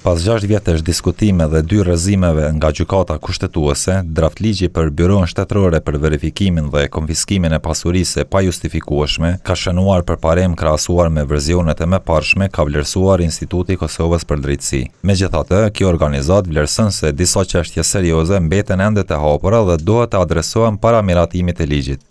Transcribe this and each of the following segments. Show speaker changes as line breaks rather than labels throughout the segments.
Pas 6 vjetësh diskutime dhe dy rrëzimeve nga Gjykata Kushtetuese, draftligji për Byronë Shtetërore për Verifikimin dhe Konfiskimin e Pasurisë së Pajustifikueshme ka shënuar përparim krahasuar me versionet e mëparshme, ka vlerësuar Instituti i Kosovës për Drejtësi. Megjithatë, kjo organizatë vlerëson se disa çështje serioze mbeten ende të hapura dhe duhet të adresohen para miratimit të ligjit.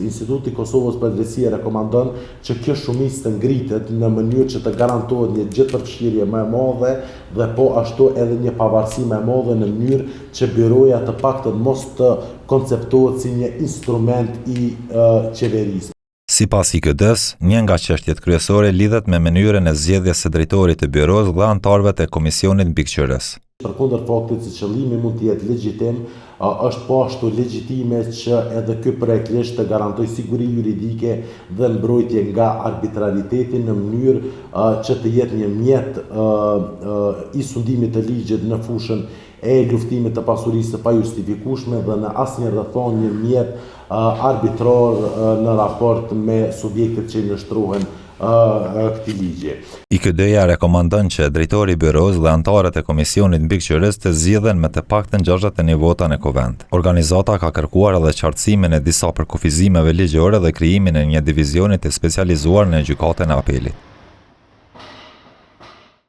Instituti i Kosovës për Drejtësi rekomandon që kjo shumicë të ngritet në mënyrë që të garantohet një gjithëpërfshirje më e madhe dhe po ashtu edhe një pavarësi më e madhe në mënyrë që byroja të paktën mos të konceptohet si një instrument i qeverisë.
Sipas IKD-së, një nga çështjet kryesore lidhet me mënyrën e zgjedhjes së drejtorit të byrosë dhe anëtarëve të komisionit mbikëqyrës.
Përkundër faktit se qëllimi mund të jetë legjitim, është po ashtu legjitime që edhe ky projektligj të garantojë siguri juridike dhe mbrojtje nga arbitrariteti në mënyrë që të jetë një mjet i sundimit të ligjit në fushën e luftimit të pasurisë së pajustifikueshme dhe në asnjë rrethanë një mjet arbitrar në raport me subjektet që i nënshtrohen këtij ligji.
IKD-ja rekomandon që drejtori i byrosë dhe anëtarët e komisionit mbikëqyrës të zgjidhen me të paktën 61 vota në Kuvend. Organizata ka kërkuar edhe qartësimin e disa përkufizimeve ligjore dhe krijimin e një divizioni të specializuar në Gjykatën e Apelit.